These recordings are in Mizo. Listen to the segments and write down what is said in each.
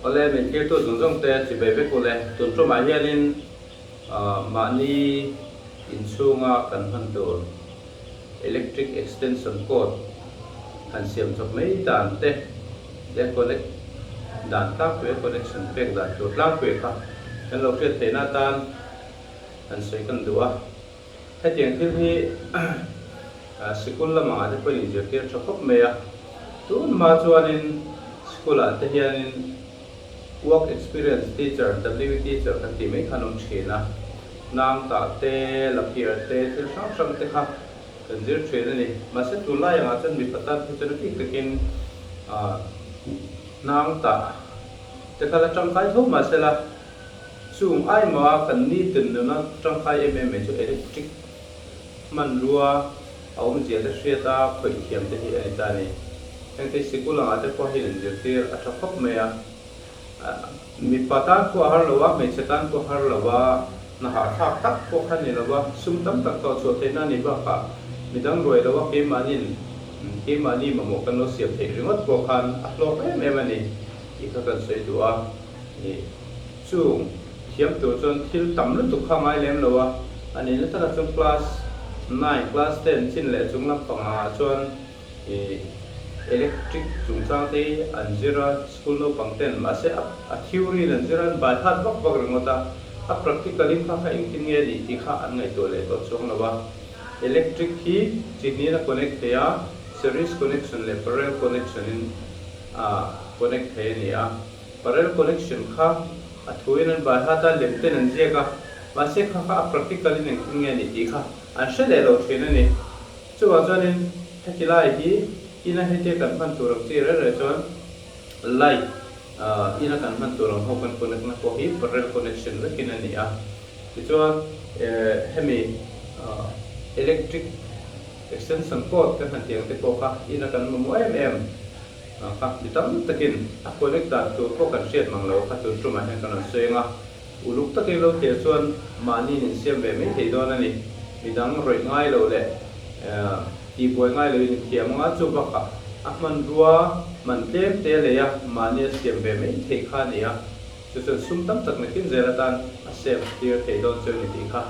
Awle min thirtu zawng zawng te chibei vek ule tun tumah hianin mahni inchhunga kan hman tur electric extension cord han siam chawp mai dan te leh connect dan tlangpui a connection pek dan tur tlangpui kha kan lo hriat theihna atan han sawi kan duh a. Hetiang thil hi sikul lamah te pawhin inzirtir tha khawp mai a, tun hma chuanin sikulah te hianin work experience teacher, WE teacher kan tih mai kha an awm thin a, hnang tah te, laphiar te, thil hrang hrang te kha kan zir thin a ni. Mahse tunlai angah chuan mipa tan phei chuan a bik takin hnang tah te kha la tangkai tho mahsela, Chung aima kan nitin nuna tangkai em em mai chu electric hmanrua a awmzia te hriat a khawih thiam te hi a ni ta a ni. Hengte sikul angah te pawh hian inzirtir a tha khawp mai a. Mipa tan pawh a har lo a, hmeichhe tan pawh a har lo a, hna hahthlak tak pawh kha a ni lo a, sum tam tak tawh chhuah theihna a nih bakah midang ruai lo a keimahnin keimahni mamawh kan lo siam theih ringawt pawh khan a hlawk em em a ni tih kha kan sawi duh a. Chung thiam tur chuan thil tam lutuk kha ngai lem lo a, a nihna takah chuan class nine, class ten chin leh chung lampangah chuan ih electric chungchang te hi an zir a, school naupang ten mahse a theory in an zir a, an by heart vak vak ringawt a, a practical in kha kha engtin nge a nih tih kha an ngaihtuah leh tawh chuang lo a. Electric hi chi hnihin a connect thei a, series connection leh parallel connection in a connect thei a ni a. Parallel connection kha a thuin an bai hat a, lem ten an ziak a, mahse kha kha a practical in engtin nge a nih tih kha an hre leh lo thin a ni. Chuvang chuanin heti lai hi ina hetia kan hman tur ang chi reng reng chuan light ina kan hman tur ang ho kan connect na pawh hi parallel connection vekin a ni a. Tichuan hemi electric extension cord kan han tih ang te pawh kha ina kan mamawh em em. Kha mi tam takin a connect dan tur pawh kan hriat mang lo kha tun tumah hian kan rawn sawi ang a, uluk takin lo thlir chuan mahni in insiam ve mai thei dawn a ni. Midang rawih ngai lo leh tihbuai ngai loin inthiam ang a, chu bakah a hmanrua man tlem te lei a mahni a siam ve mai theih kha a ni a, chu chuan sum tam tak nakin zel atan a save tir thei dawn chu a ni tih kha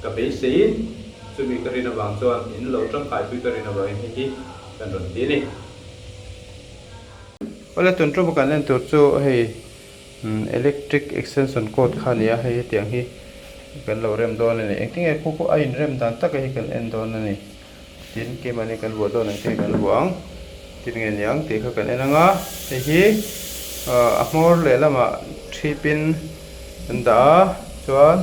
ka beiseiin chumi ka rin avang chuan in lo tangkaipui ka rin avangin hei hi Kan rawn ti a ni. Awle tun ṭawp a kan en tur chu hei electric extension cord kha a ni a, hei hetiang hi kan lo rem dawn a ni. Engtin nge khu khu a inrem dan taka hi kan en dawn a ni. Tin keimahni kan vuah dawn engtin nge kan vuah ang, tin nge ni ang tih kha kan en ang a. Hei hi a hmawr lehlamah ṭhipin kan dah a, chuan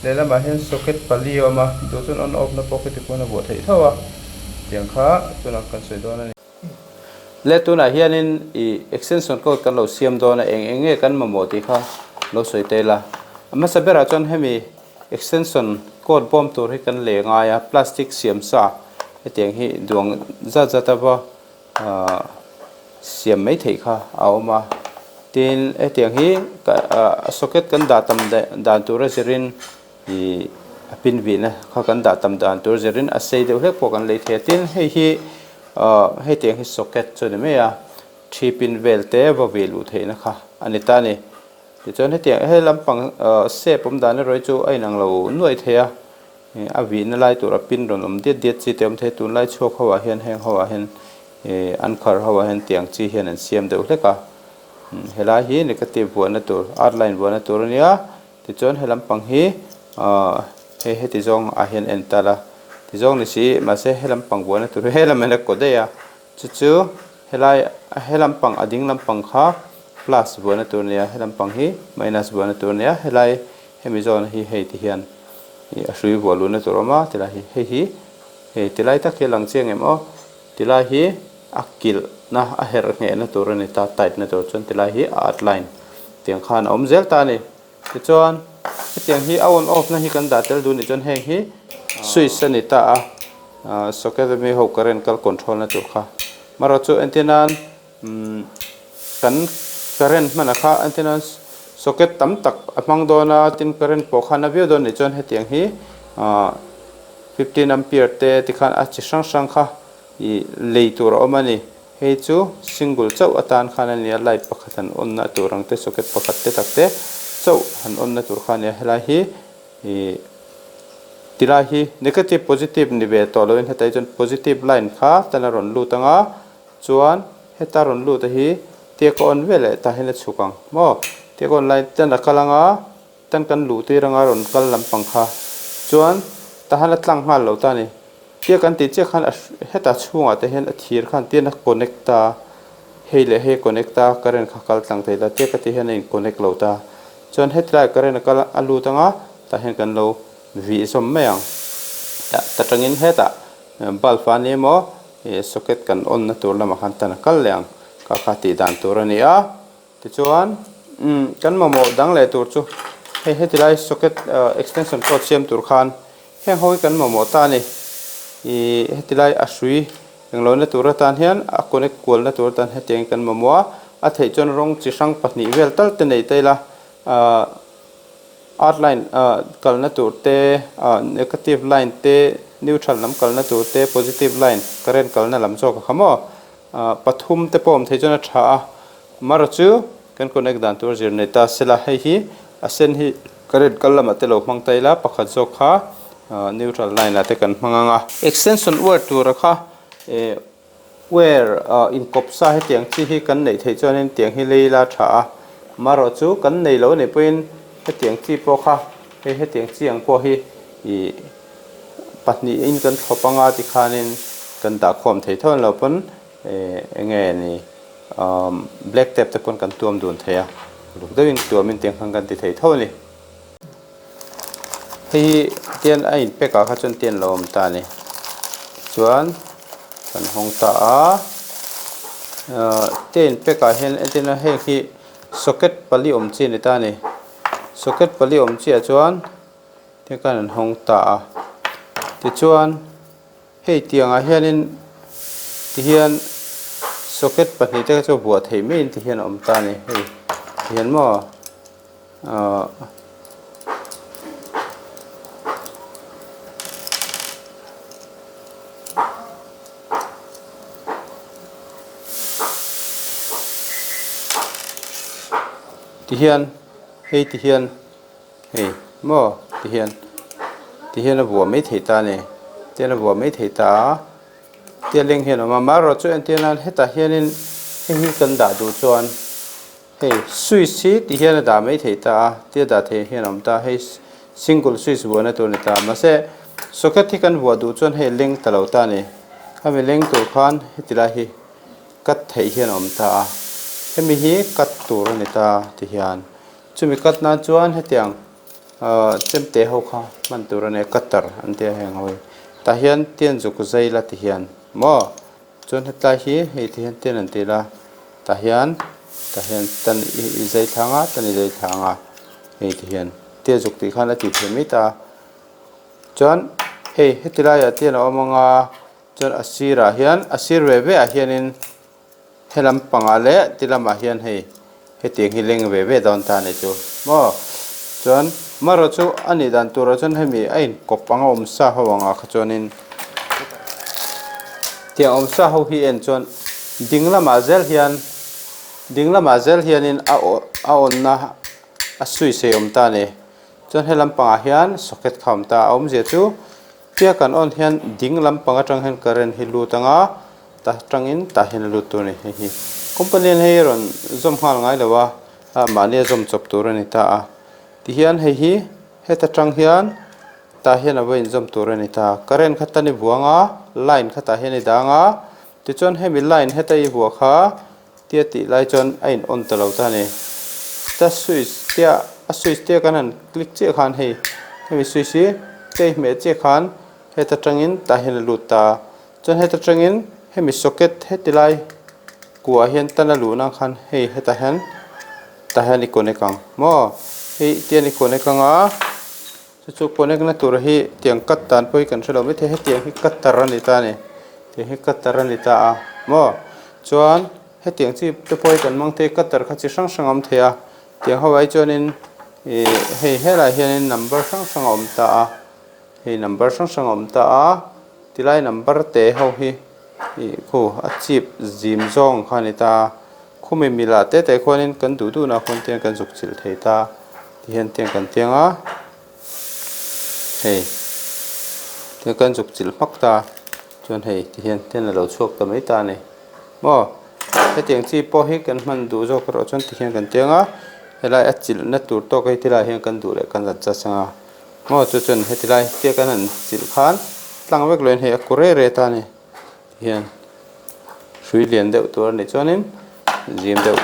Lehlamah hian socket pali a awm a, duh chuan on off na pawh khiti khuan a vuah theih tho a, tiang kha tunah kan sawi dawn a ni. Le tunah hianin ih extension cord kan lo siam dawn a, eng eng nge kan mamawh tih kha lo sawi ta ila. A hmasa berah chuan hemi extension cord bawm tur hi kan leh ngai a, plastic siam sa hetiang hi duang zat zat a va siam mai theih kha a awm a tin hetiang hi a socket kan dah tam dan tur a zirin ih a pin vihna kha kan dah tam dan tur a zirin a sei deuh hlek pawh kan lei thei a tin hei hi ah hetiang hi socket chu a ni mai a thi pin vel te va vih luh theihna kha a ni ta a ni tichuan hetiang he lampang shape awm dan erawh hi chu a inang lo nuaih thei a. A vihna lai tur a pin rawn awm diat diat chi te awm thei a, tunlai chhuak ho ah hian heng ho ah hian ih an khar ho ah hian tiang chi hian an siam deuh hlek a, helai hi negative vuahna tur art line vuahna tur a nia, tichuan he lampang hi ah hei heti zawng ah hian en ta la ti zawng ni si mahse he lampang vuahna tur hi he lam hian a kaw daih a, chu chu helai he lampang a ding lampang kha plus vuahna tur a nia he lampang hi minus vuahna tur a nia helai. Hemi zawn hi hei ti hian ih a hrui vuah luhna tur a awm a tilai hi hei hi hei tilai tak hi a lang chiang em aw tilai hi a kilh na a herh nghehna tur a ni ta tight na tur chuan tilai hi a outline tiang khan a awm zel ta a ni tichuan hetiang hi a on off na hi kan dah tel duh nih chuan heng hi switch a ni ta a ah socket ami ho current kal control na tur kha marawh chu entir nan. Umm kan current hman a kha antenna socket tam tak a hmang dawn a tin current pawh khan a viau dawn nih chuan hetiang hi ah 15 ampere te tikhan a chi hrang hrang kha ih lei tur a awm a ni. Hei chu single chauh atan khan a nia, light pakhat han on na tur ang te, socket pakhat te tak te chauh han on na tur kha a nia. Helai hi ih tilai hi negative positive ni ve tawh loin hetah hi chuan positive line kha tan a rawn lut ang a, chuan heta rawn lut a hi tiak a on veleh tah hian a chhuk ang maw? Tiak a on lai tan a kal ang a. Tan kan luh tir anga rawn kal lampang kha chuan tahan a tlang nghal lo ta a ni. Tia kan tih chiah khan a hetah chhungah te hian a thir khan tian a connect a, hei leh hei a connect a, current kha kal tlang thei la tia ka tih hian a in connect lo ta. Chuan hetlai current a kal a lut anga tah hian kan lo vih zawm mai ang. Tah ta tangin hetah bulb a ni emaw socket kan on na tur lamah khan tan a kal leh ang kha kha tih dan tur a ni a. Tichuan, kan mamawh dang leh tur chu hei heti lai socket extension cord siam tur khan heng ho hi kan mamawh ta a ni. Ih heti lai a hrui englo na tur atan hian a connect kual na tur atan hetiang hi kan mamawh a, a theih chuan rawng chi hrang pahnih vel tal te nei ta ila ah earth line ah kalna tur te ah negative line te neutral lam kalna tur te positive line current kalna lam zawk a kha maw ah pathum te pawh awm theih chuan a tha a. Mara chu kan connect dan tur zir nei ta sela, hei hi a sen hi current kal lamah te lo hmang ta ila, pakhat zawk kha neutral line ah te kan hmang ang a. Extension wire tura kha wire inkawp sa hetiang chi hi kan neih theih chuanin tiang hi lei ila tha a, marawh chu kan nei lo anih pawhin hetiang chi pawh kha hei hetiang chi ang pawh hi ih pahnihin kan thlawp anga tikhanin kan dahkhawm thei tho lo pawn Enge ni black tape te pawn kan tuam dun thei a, uluk deuhin tuamin tiang khan kan ti thei tho a ni. Hei hi tian a in pack ah kha chuan tian lo awm ta a ni. Chuan kan hawng ta a, tia in pack ah hian entirna heng hi socket pali awm chi a ni ta a ni. Socket pali awm chi ah chuan tiang khan an hawng ta a, tichuan. Hei tiangah hianin tihian socket pahnih te kha chu buah theih maiin tihian a awm ta a ni hei tihian maw ahh tihian hei tihian. Hei maw ti hian ti hian a vuah mai thei ta a ni ti hian a vuah mai thei ta a tia leng hian a awm a amaherawh chu entir nan hetah hianin hei hi kan dah duh chuan hei switch hi ti hian a dah mai thei ta a tia dah theih hian a awm ta a hei single switch vuahna tur a ni ta mahse socket hi kan vuah duh chuan hei leng ta lo ta a ni khami leng tur khan heti lai hi cut theih hian a awm ta a hemi hi cut tur a ni ta ti hian. Chumi cut nan chuan hetiang ahh chemte ho kha hman tur a nia cutter an tia heng ho hi tah hian tian zuk zai la ti hian maw chuan hetlai hi hei ti hian tian an ti la tah hian tah hian tan i zai thlang a tan i zai thlang a hei ti hian tia zuk tih khan a ti thei mai ta chuan hei heti laiah tian a awm ang a chuan a sirah hian a sir ve ve ah hianin. He lampangah leh ti lamah hian hei hetiang hi leng ve ve dawn ta a ni chu maw. Chuan marawh chu a nih dan turah chuan hemi a inkawp anga awm sa ho angah kha chuanin tiang awm sa ho hi en chuan ding lamah zel hian ding lamah zel hianin a a awnna a suisei awm ta a ni. Chuan he lampangah hian socket kha awm ta a, a awmzia chu Tia kan on hian ding lampang atang hian current hi lut anga ta tangin tah hian a lut tur a ni hei hi company hian hei rawn zawm nghal ngai lo a ah mahni a zawm chawp tur a ni ta a tihian hei hi heta tang hian tah hian a va inzawm tur a ni ta current kha tan i vuang a line kha tah hian i dang a tichuan hemi line heta i vuah kha Tia tih lai chuan a in on ta lo ta a ni. Ta switch tia a switch tia kan han click chiah khan hei hemi switch hi ka i hmeh chiah khan heta tangin tah hian a lut ta. Chuan heta tangin hemi socket heti lai kuah hian tan a luh nan khan hei hetah hian tah hian i connect ang maw hei tian i connect ang a chu chu connect na tur hi tiang cut dan pawh hi kan hre lo maithei hetiang hi cutter a ni ta a ni tiang hi cutter a ni ta a maw. Chuan hetiang chi te pawh hi kan hmang thei cutter kha chi hrang hrang a awm thei a, tiang ho ai chuanin ih hei helaiah hianin number hrang hrang a awm ta a, hei number hrang hrang a awm ta a, tilai number te ho hi. Ih khu a chip zim zawng kha a ni ta. Khumi mila te te khuanin kan duh duhna khawn tiang kan zuk chilh thei ta tihian tiang kan tiang a hei tiang kan zuk chilh hmak ta chuan hei tihian tian a lo chhuak ta mai ta a ni maw hetiang chi pawh hi kan hman duh zawk erawh chuan tihian kan tiang a helai a chilhna tur tawk hei tilai hian kan duh leh kan han chas ang a maw chu chuan heti lai tia kan han chilh khan tlang vek loin hei a ku re re ta a ni. Hian hrui lian deuh tur a nih chuanin zim deuh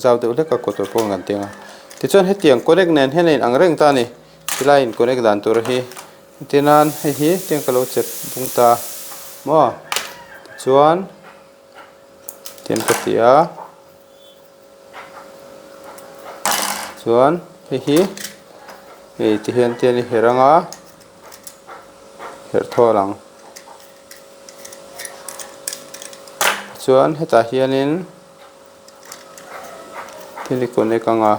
zau deuh hlek a kaw tur pawh kan tiang a tichuan hetiang connect nen hian a inang reng ta a ni tilai in connect dan tur hi tinan hei hi tiang ka lo chep bung ta maw tichuan tiang ka ti a chuan hei hi hei tihian tian i herh anga herh thawl ang. Chuan hetah hianin thil i connect ang a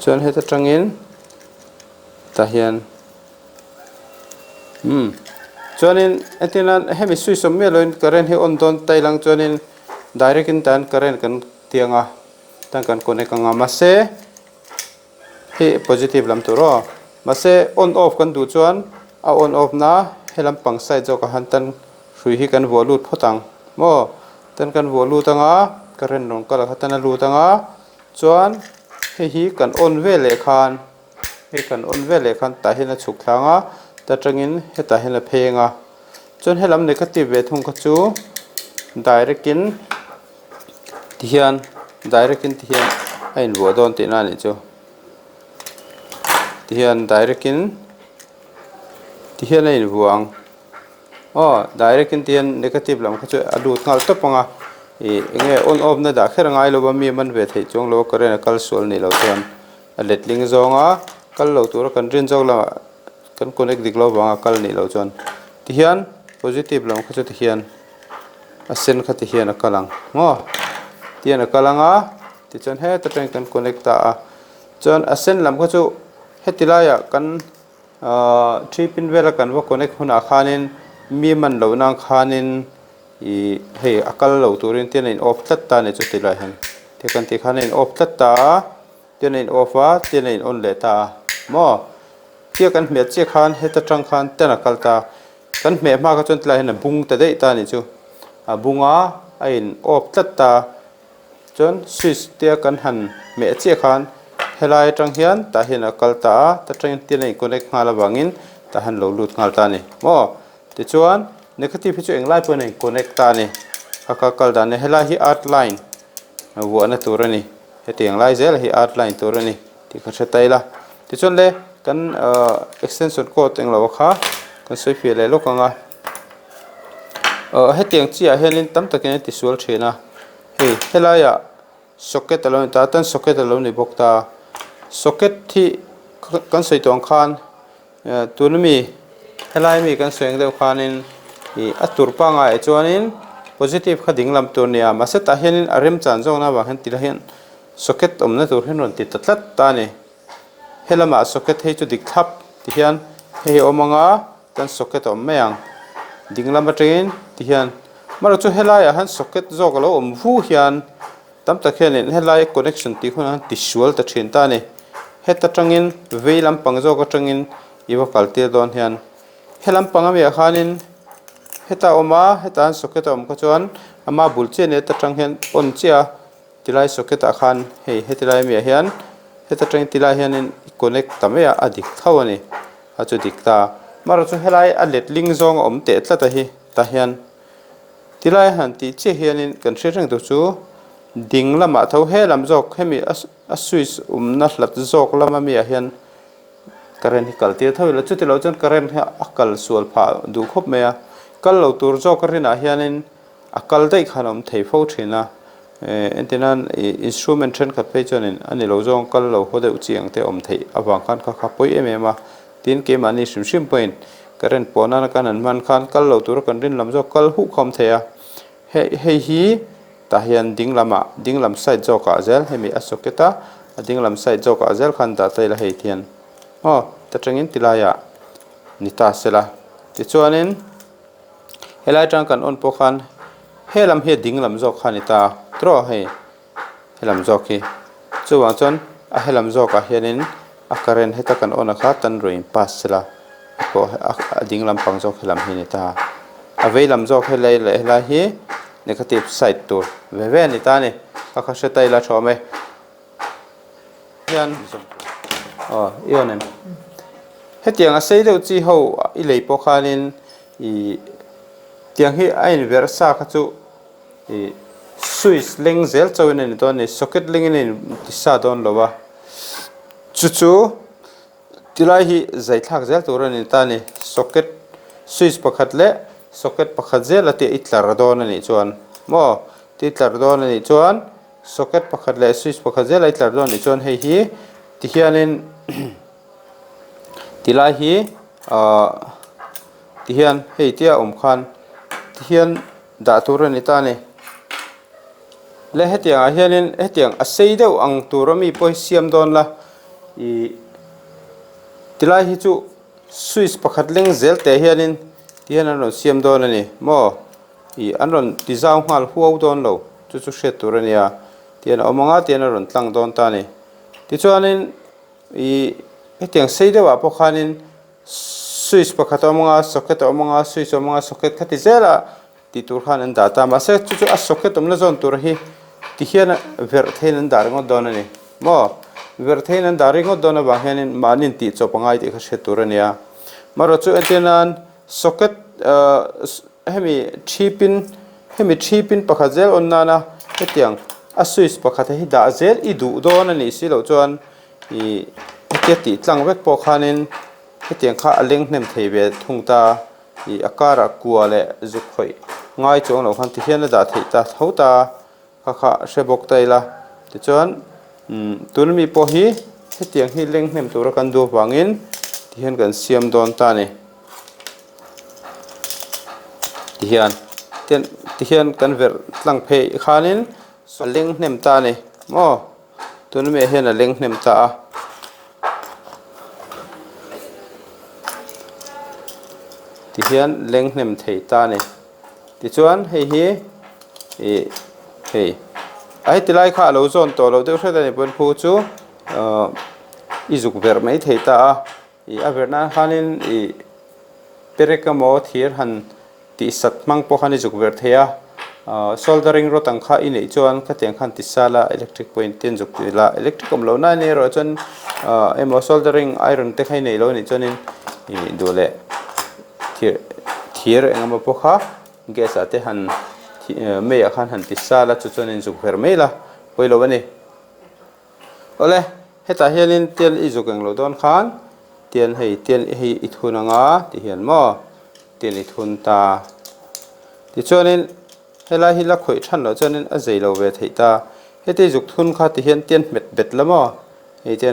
chuan heta tangin tah hian umm chuanin entirnan hemi switch awm miah loin current hi on dawn ta ilang chuanin direct in tan current kan tiang a tan kan connect ang a mahse. Hi positive lam tur aw. Mahse on off kan duh chuan a on off na he lampang side zawk ah han tan hrui hi kan vuah lut phawt ang maw. Tan kan vuah lut anga current rawn kal ah kha tan a lut anga chuan hei hi kan on ve leh khan hei kan on ve leh khan tah hian a chhuk thlang a ta tangin hetah hian a pheng a chuan helam negative ve thung kha chu direct in. Tihian direct in tihian a invuah dawn tihna a nih chu. Tihian direct in tihian a invuah ang. Aw direct in tihian negative lam kha chu a lut nghal tawp ang a. Ih eng nge on off na dah kher a ngai lo a mi a man ve theih chuang lo a current a kal sual nih loh chuan a letling zawng a kal lo tura kan rin zawk lamah kan connect dik lo vang a kal nih loh chuan tihian positive lam kha chu tihian. A sen kha ti hian a kal ang maw ti hian a kal ang a tichuan heta tangin kan connect ta a chuan a sen lam kha chu heti laiah kan ahh three pin vela kan va connect hunah khanin mi man loh nan khanin ih hei a kal lo turin tian a in off tlat ta a ni chu ti lai hian ti kan tih khan a in off tlat ta a tian a in off a tian a in on leh ta a maw tia kan hmeh chiah khan heta tang khan ten a kal ta a. Kan hmeh hma kha chuan tilai hian a bung ta daih ta a nih chu. A bung a, a in off tlat ta. Chuan switch te a kan han hmeh chiah khan helai atang hian tah hian a kal ta a, ta tangin tin a in connect nghal avangin tah hian lo lut nghal ta a ni. Maw? Tichuan negative hi chu englai pawhin a in connect ta a ni. A kal kal dan a ni. Helai hi earth line vuahna tur a ni. Hetiang lai zel hi earth line tur a ni. Tih ka hre ta ila. Tichuan le kan extension cord englo kha kan sawi fiah leh lawk ang a. Hetiang chiah hianin tam takin a tisual thin a. Hei helaiah socket a lo ni ta a, tan socket a lo ni bawk ta a. Socket hi kan sawi tawh ang khan tuna mi helai mi kan sawi ang deuh khanin ih a tur pangngai ah chuanin positive kha ding lam tur a ni a. Mahse tah hianin a remchan zawkna avang hian ti la hian Socket awmna tur hian rawn ti ta tlat ta a ni. He lamah socket hei chu dik thlap ti hian hei hi a awm ang a, chuan socket a awm mai ang. Ding lam atangin ti hian amaherawh chu helaiah hian socket zawk a lo awm vu hian tam tak hianin helai connection tih hunah hian tisual ta thin ta a ni. Heta tangin vei lampang zawk atangin i va kal tir dawn hian he lampang amiah khanin heta a awm a, hetah hian socket a awm kha chuan ama bul chiah ni heta tang hian on chiah a. Tilai socket ah khan hei heti lai ami ah hian heta tang tilai hianin i connect ta mai a a dik tho a ni a chu dik ta amaherawh chu helai a letling zawng a awm teh tlat a hi tah hian tilai han tih chiah hianin kan hriat reng tur chu ding lamah tho he lam zawk hemi a switch awmna hlat zawk lam ami ah hian current hi kal tir tho ila chuti loh chuan current hi a kal sual phah duh khawp mai a kal lo tur zawk a rinah hianin. A kal daih khan a awm thei fo thin a, entirnan instrument thenkhat phei chuanin a ni lo zawng kal lo haw deuh chi ang te awm theih avang khan kha kha pawi em em a, tin keimahni hrim hrim pawhin current pawh nana kan han hman khan kal lo tura kan rin lam zawk kal huh kha awm thei a, hei hei hi tah hian ding lamah ding lam side zawkah zel hemi a socket a, a ding lam side zawkah zel khan dah ta ila hei hian aw ta tangin tilaiah ni ta sela. Tichuanin helai atang kan on pawh khan he lam hi a ding lam zawk kha a ni ta tawh hei he lam zawk hi chuvang chuan a he lam zawkah hianin a current heta kan on a kha tan rawn in pass sela pawh a ding lampang zawk he lam hi a ni ta a vei lam zawk helai leh helai hi negative side tur ve ve a ni ta a ni kha kha hre ta ila tha awm e. Hian aw i awn em hetiang a sei deuh chi ho i lei pawh khanin ih tiang hi a inverh sa kha chu ih switch leng zel chauhin a ni dawn a ni socket lengin a inti sa dawn lo a chu chu tilai hi zai thlak zel tur a ni ta a ni socket switch pakhat leh socket pakhat zel a tih i tlar dawn a nih chuan maw ti tlar dawn a nih chuan. Socket pakhat leh switch pakhat zel a i tlar dawn nih chuan hei hi tihianin tilai hi ahh tihian hei tia awm khan tihian dah tur a ni ta a ni. Le hetiang ah hianin hetiang a sei deuh ang tur ami pawh hi siam dawn la ih tilai hi chu switch pakhat leng zel teh hianin tihian an rawn siam dawn a ni maw. Ih an rawn ti zau nghal huau dawn lo chu chu hriat tur a nia tian a awm ang a tian a rawn tlang dawn ta a ni. Tichuanin ih hetiang sei deuhah pawh khanin switch pakhat a awm ang a socket a awm ang a switch a awm ang a socket kha ti zela tih tur khan an dah ta mahse chu chu a socket awmna zawn tur hi ti hian verh theiin an dah ringawt dawn a ni maw verh theiin an dah ringawt dawn avang hianin mahni intih chawp a ngai tih kha hriat tur a nia. Amaherawhchu entir nan socket ahh. Hemi thi pin hemi thi pin pakhat zel awn nana hetiang a switch pakhat hi dah zel i duh dawn a nih si loh chuan ih hetia tih tlang vek pawh khanin hetiang kha a leng hnem thei ve thung ta ih a karah kua leh zuk khawih ngai chuang loh khan tihian a dah theih ta tho ta. Kha kha hre bawk ta ila tichuan umm tuna mi pawh hi hetiang hi leng hnem tura kan duh avangin tihian kan siam dawn ta a ni tihian tihian kan verh tlang phei khanin a leng hnem ta a ni maw tuna mi ah hian a leng hnem ta a. Tihian leng hnem thei ta a ni. Tichuan hei hi ih hei a heti lai kha a lo zawn tawh loh deuh hret a ni pawn khu chu ahh i zuk verh mai thei ta a ih a verh nan khanin ih perek emaw thir han tih sat hmang pawh khan i zuk verh thei a ahh soldering rod ang kha i neih chuan khatiang khan ti sal a electric point te an zuk tih la electric awm loh na erawh chuan ahh emaw soldering iron te kha i neih loh a nih chuanin ih duh leh. Thir thir eng emaw pawh kha gas ah te han mei ah khan han ti sal a chu chuan in zuk ver mai la pawi lo a ni. Awle hetah hianin tian i zuk englo dawn khan tian hei tian hei i thun anga ti hian maw tian i thun ta tichuanin helai hi la khawih than loh chuanin a zei lo ve theih ta heti zuk thun kha ti hian tian hmet bet la maw. Hei te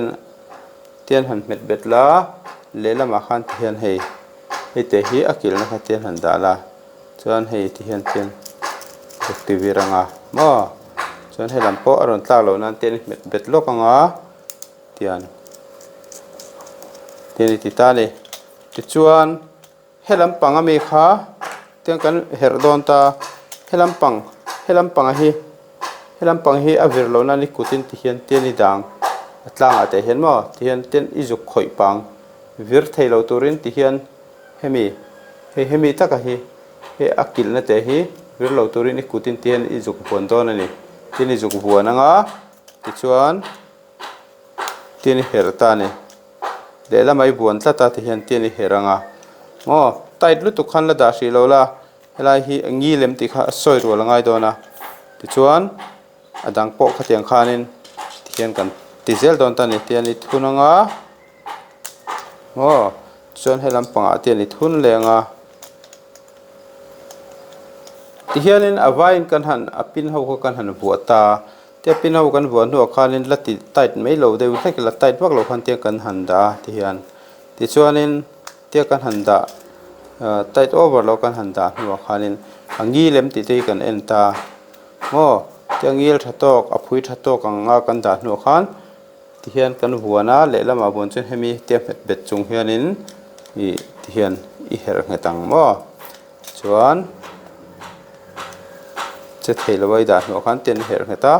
tian han hmet bet la lehlamah khan ti hian hei hei te hi a kilhna kha tian han dah la chuan hei ti hian tian zuk ti vir anga maw chuan hei lam pawh a rawn tlak loh nan tian i hmet bet lawk anga tian tian i ti ta a ni tichuan. He lampang ami kha tiang kan herh dawn ta, he lampang he lampang hi he lampang hi a vir loh nan i kut in ti hian tian i dang a tlangah teh hian maw ti hian tian i zuk khawih pang vir thei lo turin ti hian hemi hei hemi taka hi hei a kilhna teh hi vir lo turin i kut in ti hian i zuk vuan dawn a ni tian i zuk vuan anga tichuan tian i herh ta a ni. Lehlam a i buan tlat a ti hian tian i herh ang a. Maw tight lutuk khan la dah hrih lo la, helai hi a ngil em tih kha a sawi rual a ngai dawn a. Tichuan a dang pawh khatiang khanin ti hian kan ti zel dawn ta a ni. Tian i thun ang a, maw chuan he lampangah tian i thun leh ang a. Tihianin a vaiin kan han a pin ho kha kan han vuah ta. Tia pin ho kan vuah hnuah khanin la ti tight mai lo deuh hlek la tight vak lo khan tia kan han dah a tihian tichuanin tia kan han dah ah tight over lo kan han dah hnuah khanin a ngil em tih te hi kan en ta maw tia ngil tha tawk a phui tha tawk ang a kan dah hnuah khan tihian kan vuan a lehlamah vuan chuan hemi tia hmet bet chung hianin ih tihian. i herh nghet ang maw chuan che thei lo a i dah hnuah khan ten i herh nghet a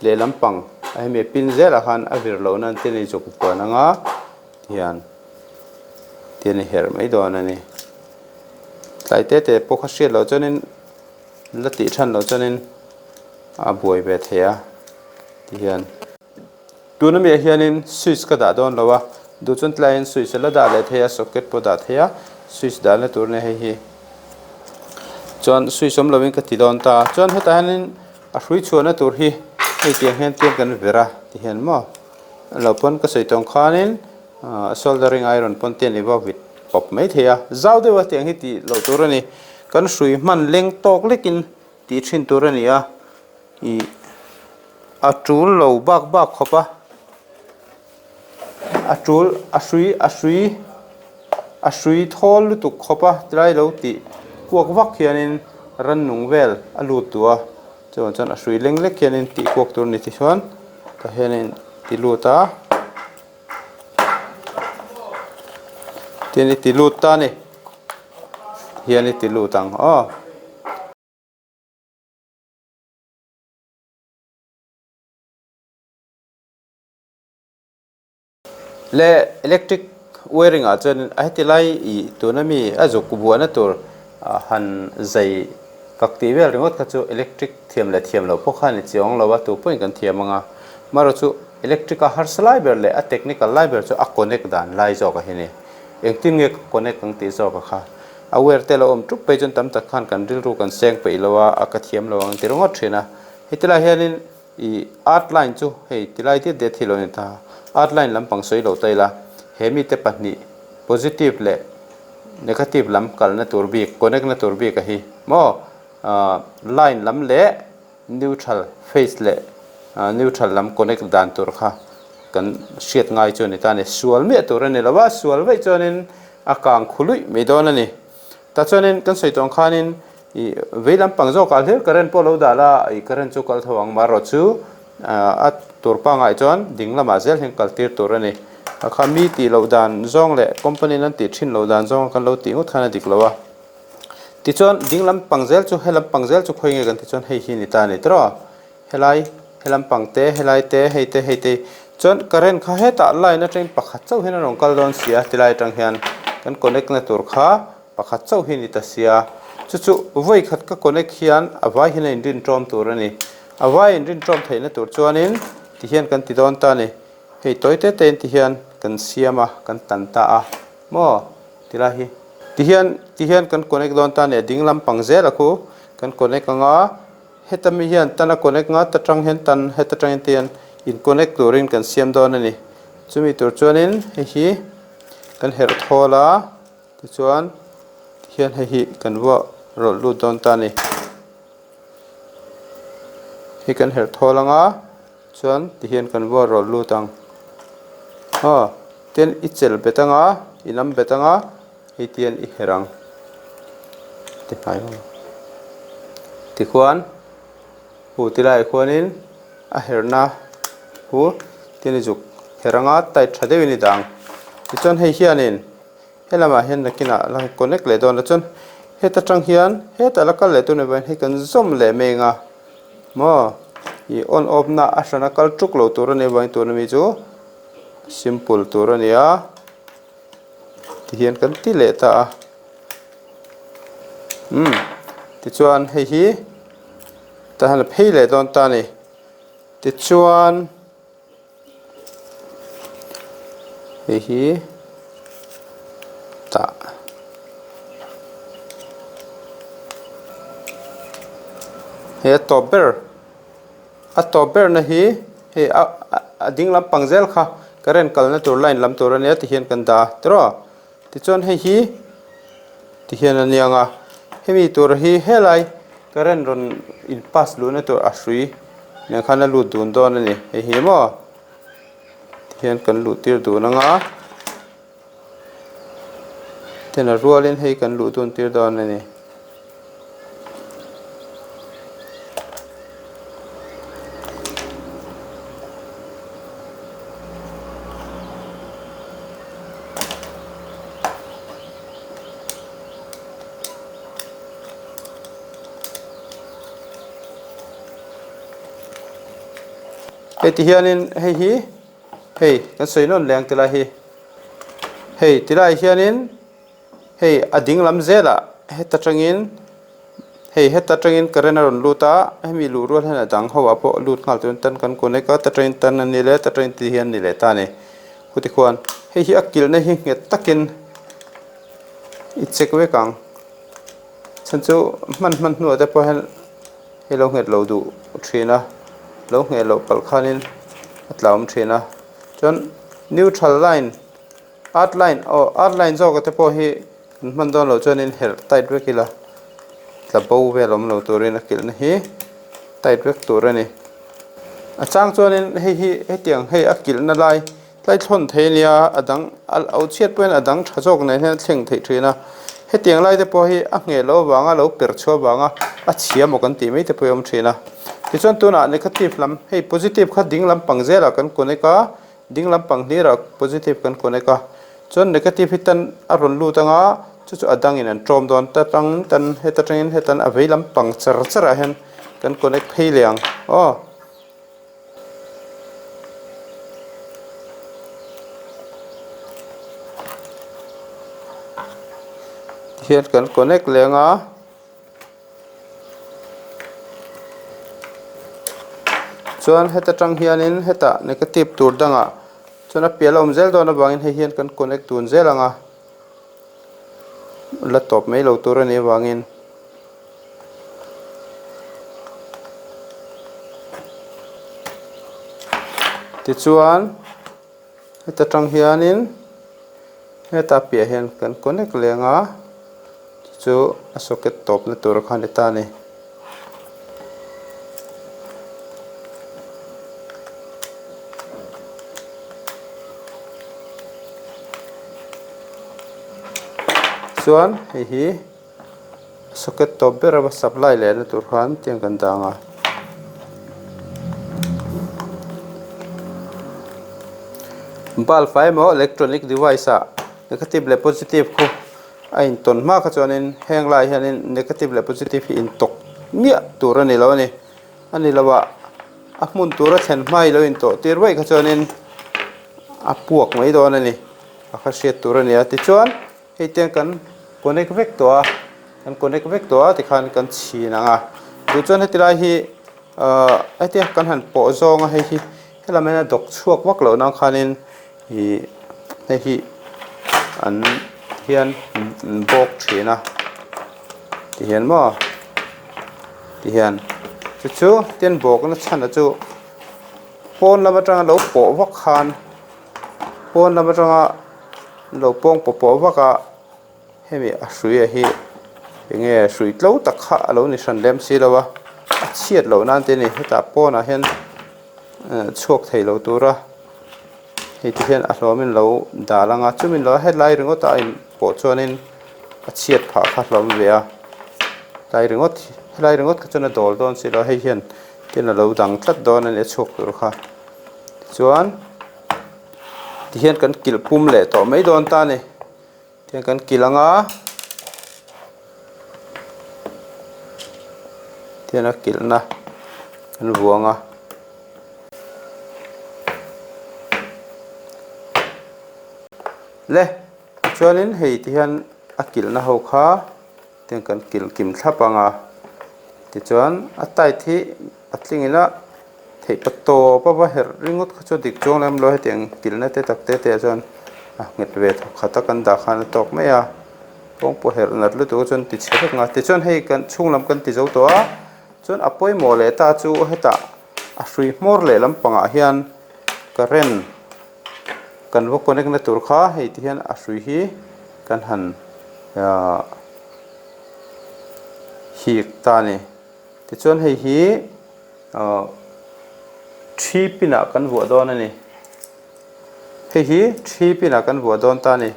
lehlam pang a hemi a pin zelah khan a vir loh nan ten i zuk buan anga tihian ten i herh mai dawn a ni tlai te te pawh kha hriat loh chuanin la tih than loh chuanin a buai ve thei a tihian. Tun amiah hianin switch ka dah dawn lo a, duh chuan tlaiin switch a la dah leh thei a, socket pawh dah thei a, switch dahna tur nia hei hi. Chuan switch awm lovin ka ti dawn ta a, chuan hetah hianin a hrui chhuahna tur hi hei tiang hian tiang kan ver a ti hian maw lo pawn ka sawi tawng khanin soldering iron pawn te an i va vit pawp mai thei a, zau deuh a tiang hi tih loh tur a ni, kan hrui hman leng tawk lekin tih thin tur a ni a. Ih a tul lo bak bak khawp a a tul a hrui a hrui a hrui thawl lutuk khawp a tilai lo tih kuak vak hianin rannung vel a lut duh a chuvang chuan a hrui leng lek hianin tih kuak tur a ni tichuan tah hianin ti lut a tin i ti lut ta a ni hian i ti lut ang aw. Le electric wiring ah chuan a heti lai ih tuna mi a zuk buahna tur han zai kak tih vel ringawt kha chu electric thiam leh thiam loh pawh kha a ni chiang lo a tu pawhin kan thiam ang a marawh chu electric a harsa lai ber leh a technical lai ber chu a connect dan lai zawk a hi ni engtin nge ka connect ang tih zawk a kha. A wire te lo awm ṭup phei chuan tam tak khan kan rilru kan seng peih lo a, a ka thiam lo ang ti ringawt ṭhin a. Hei tilai hianin ih art line chu hei tilai diat diat hi lo ni ta. Art line lampang sawi lo ta ila, he mite pahnih positive leh negative lam kalna tur bik, connect na tur bik a hi maw line lam leh neutral phase leh neutral lam connect dan tur kha kan hriat ngai chu a ni ta a ni. Sual miah tur a ni lo a, sual vaih chuanin a kang khu luih mai dawn a ni. Tah chuanin kan sawi tawh ang khanin ih vei lampang zawkah hlir current pawh lo dah la, ih current chu kal tho ang marawh chu a tur pangngai chuan ding lamah zel hian kal tir tur a ni. A kha mi tih loh dan zawng leh company in an tih thin loh dan zawng kan lo tih ngawt khan a dik lo a. Tichuan ding lampang zel chu he lampang zel chu khawi nge kan tih chuan hei hi ni ta a ni tawh a, helai he lampang te helai te hei te hei te chuan current kha hetah line atangin pakhat chauh hian a rawn kal dawn si a tilai atang hian kan connect na tur kha pakhat chauh hi ni ta sia chu chu vawi khat ka connect hian a vai hian a inrin tawm tur a ni a vai inrin tawm theihna tur chuanin tihian kan ti dawn ta a ni hei tawi te te in tihian kan siam a kan tan ta a maw. Tilai hi tihian tihian kan connect dawn ta nia ding lampang zel a khu kan connect ang a heta mi hian tan a connect nga ta tang hian tan heta tang hian tihian in connect turin kan siam dawn a ni chumi tur chuanin hei hi kan herh thawl a tichuan tihian hei hi kan vuah rawlh lut dawn ta a ni hei kan herh thawl ang a. Chuan tihian kan vuah rawlh lut ang. Aw, tian i chelh bet anga, i lam bet anga, hei tian i herh ang. Ti hnai vang. Tikhuan, hu ti laiah khuanin a herhna hu tian i zuk herh anga tight tha deuhin i dah ang. Tichuan hei hianin He lamah hian nakinah la connect leh dawn a chuan heta tang hian hetah la kal leh tur ni vangin hei kan zawm leh mai ang a maw ih on off na a hrana kal tuk lo tur a nih avangin tuna mi chu simple tur a ni a tihian kan ti leh ta a umm tichuan hei hi tah hian a phei leh dawn ta a ni tichuan. Hei hi tah hei a tawp ber a tawp ber na hi hei a a ding lampang zel kha current kalna tur line lam tur ania tihian kan dah a tiraw tichuan hei hi tihian a niang a hemi tur hi helai current rawn in pass luhna tur a hrui nen khan a lut dun dawn a ni hei hi maw tihian kan luh tir dun ang a tin a rualin hei kan luh dun tir dawn a ni. Hei ti hianin hei hi hei kan sawi nawn leh ang tilai hi hei tilai hianin hei a ding lam zelah heta tangin hei heta tangin current a rawn lut a hemi luh rual hian a dang ho ah pawh lut nghal turin tan kan connect a ta tangin tan a ni leh ta tangin ti hian a ni leh ta a ni khuti khuan hei hi a kilhna hi nghet takin i check vek ang chhan chu hman hman hnuah te pawh hian hei lo nghet lo duh thin a lo ngheh loh palh khanin a tla awm thin a chuan neutral line earth line aw earth line zawk te pawh hi kan hman dawn loh chuanin herh tight vek ila tla bo vel awm lo turin a kilhna hi tight vek tur a ni a chang chuanin hei hi hetiang hei a kilhna lai Tlai thlawn thei ania a dang a lo chhiat pawhin a dang tha zawk nen hian a thleng theih thin a. Hetiang lai te pawh hi a ngheh loh avanga lo per chhuah avanga a chhia maw kan tih mai te pawh hi a awm thin a. Tichuan tunah negative lam hei positive kha ding lampang zelah kan connect a, ding lampang hlirah positive kan connect a. Chuan negative hi tan a rawn lut anga chu chu a dangin an tawm dawn ta tang tan heta tangin hetan a vei lampang char charah hian kan connect phei leh ang aw. Hian kan connect leh ang a chuan heta tang hianin hetah negative tur dangah chuan a piah la awm zel dawn avangin hei hian kan connect dun zel ang a la tawp mai lo tur a nih avangin. Tichuan heta tang hianin heta piah hian kan connect leh ang a chu a socket tawpna tur kha a ni ta a ni. Chuan hei hi. Socket tawp ber a supply leh na tur khan tiang kan dang a. Bulb ah emaw electronic device ah negative leh positive khu a intawn hma kha chuanin heng lai hianin negative leh positive hi intawk miah tur a ni lo a ni. A ni lo ah a hmun tura thlen hma i lo intawh tir vaih kha chuanin a puak mai dawn a ni. A kha hriat tur a ni a tichuan. Hei te kan connect vek tawh a kan connect vek tawh a tikhan kan chhin ang a duh chuan heti lai hi ahh hetia kan han pawh zawng a hei hi helam hian a dawk chhuak vak loh nan khanin ih hei hi an hian an bawk thin a tihian maw tihian chu chu tin bawkna chhan a chu pawn lam atanga lo pawh vak khan pawn lam atanga. Lo pawng pawh pawh vak a hemi a hrui a hi enge hrui tlo tak kha a lo ni hran lem si lo a a chhiat loh nan te a ni hetah pawnah hian chhuak thei lo tura hei ti hian a hlawmin lo dal ang a chumi lo helai ringawt a in pawh chuanin a chhiat phah kha hlawm ve a tlai ringawt helai ringawt kha chuan a dawl dawn si lo a hei hian tin a lo dang tlat dawn a ni a chhuak tur kha tichuan. Tihian kan kilh pum leh tawh mai dawn ta a ni. Tihian kan kilh ang a. Tihian a kilhna kan vuang a. Le tichuanin hei tihian a kilhna ho kha tihian kan kilh kim thlap ang a. Tichuan a tight hi a tling ila theih pa tawp a va herh ringawt kha chu dik chuang lem lo hetiang kilhna te tak te te ah chuan a nghet ve thawk khat a kan dah khan a tawk mai a kawng pawh herh nat lutuk a chuan ti chhe vek ang a tichuan hei kan chhung lam kan ti zo tawh a chuan a pawimawh leh ta chu hetah a hrui hmawr leh lampangah hian current kan va connect na tur kha hei ti hian a hrui hi kan han ahh hik ta a ni. Tichuan hei hi ahh thi pin ah kan vuah dawn a ni. Hei hi thi pin ah kan vuah dawn ta a ni.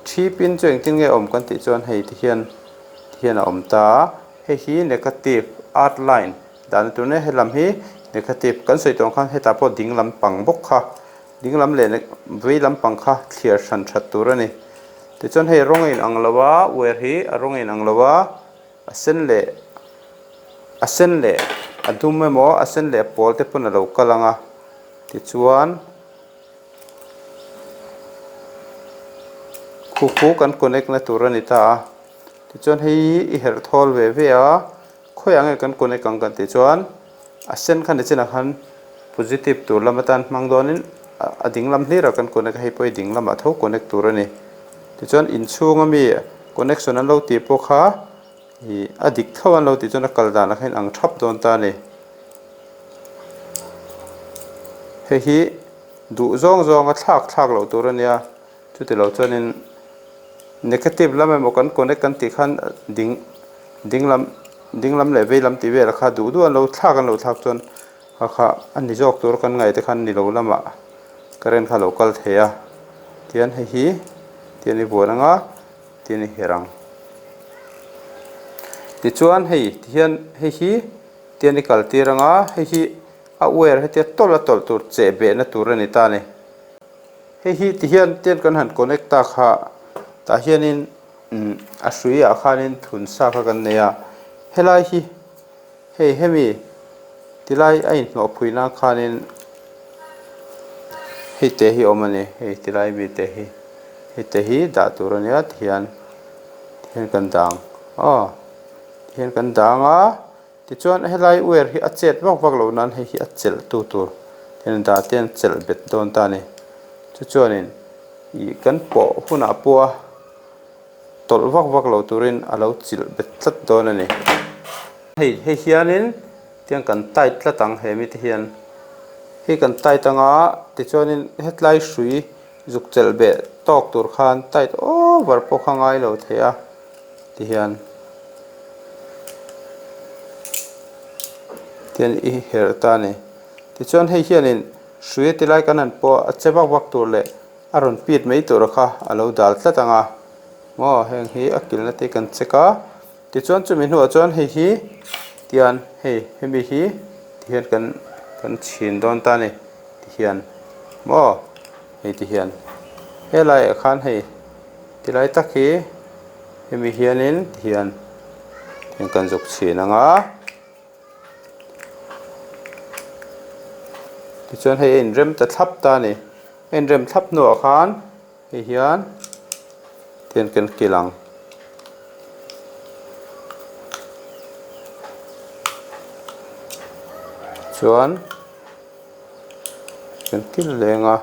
Thi pin chu engtin nge awm kan tih chuan hei ti hian ti hian a awm ta a. Hei hi negative earth line dahna tur nia helam hi negative kan sawi tawh ang khan hetah pawh ding lampang bawk kha ding lam leh vei lampang kha thliar hran that tur a ni. Tichuan hei rawng a inang lo a wire hi a rawng a inang lo a. A sen leh a sen leh a dum emaw a sen leh a pawl te pawn a lo kal ang a. Tichuan khu khu kan connect na tur a ni ta a. Tichuan hei hi i herh thawl ve ve a, khawiah nge kan connect ang kan tih chuan a sen kha ni chinah khan positive tur lam atan hmang dawnin a ding lam hlirah kan connect a, hei pawh hi ding lamah tho connect tur a ni. Tichuan inchhunga mi connection an lo tih pawh kha Ih a dik tho an lo tih chuan a kal danah khan ang thap dawn ta a ni. Hei hi duh zawng zawnga thlak thlak loh tur a nia, chuti lo chuanin negative lam emaw kan connect kan tih khan ding ding lam ding lam leh vei lam tih velah kha duh duh an lo thlak an lo thlak chuan kha kha a ni zawk tur kan ngaih te khan ni lo lamah current kha a lo kal thei a, tihian hei hi tihian i vuan anga. Tin i her ang. Tichuan hei tihian hei hi tian i kal tir ang a, hei hi a wire hetia tawlh a tawlh tur cheh behna tur a ni ta a ni. Hei hi tihian tian kan han connect ta kha tah hianin a hrui ah khanin thun sa kha kan nei a, helai hi Hei hemi tilai a inhnawh phui nan khanin hei te hi awm a ni hei tilai mi te hi hei te hi dah tur a nia tihian tihian kan dang aw tihian kan dang a tichuan helai wire hi a chet vak vak loh nan hei hi a chelh tu tur tihian dah te an chelh bet dawn ta a ni chu chuanin ih kan pawh hunah pawh a. Tawlh vak vak lo turin a lo chilh bet tlat dawn a ni. Hei hei hianin tiang kan tight tlat ang he mite hian hei kan tight anga tichuanin hetlai hrui zuk chelh beh tawk tur khan tight over pawh kha ngai lo thei a tihian tian i herh ta a ni. Tichuan hei hianin hrui a ti lai kan han pawh a che vak vak tur leh A rawn pit mai tur a kha a lo dal tlat ang a, maw heng hi a kilhna te kan check a, tichuan chumi hnuah chuan hei hi tian hei hemi hi tihian kan kan chhin dawn ta a ni tihian maw hei tihian helaiah khan hei tilai tak hi hemi hianin tihian tihian kan zuk chhin ang a. Tichuan hei a inrem ta thlap ta a ni. A inrem thlap hnuah khan hei hian tihian kan kilh ang. Chuan kan kilh leng a.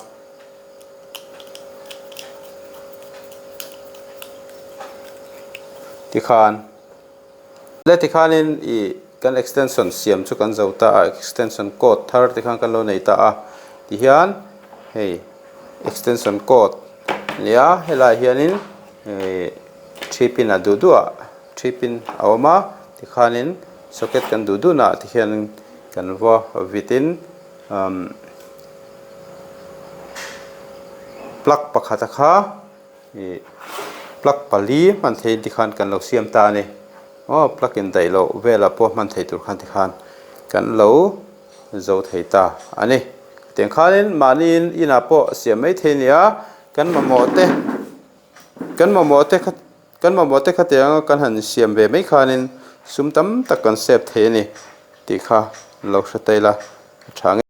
Tikhan. Le tikhanin ih kan extension siam chu kan zo ta a extension code thar tikhan kan lo nei ta a tihian hei extension code a ni a helaiah hianin ih three pin a duh duh ah three pin a awm a tikhanin socket kan duh duh naah tikhianin kan va vit in umm plug pakhat a kha. Ih plug pali hman theihin tikhan kan lo siam ta a ni. Aw plug in daih loh velah pawh hman thei tur khan tikhan kan lo zo thei ta a ni. Tiang khanin mahniin inah pawh siam mai thei a ni a, kan mamawh te kan mamawh te kha kan mamawh te khatianga kan han siam ve mai khanin sum tam tak kan save thei a ni tih kha lo hre ta ila a tha nge.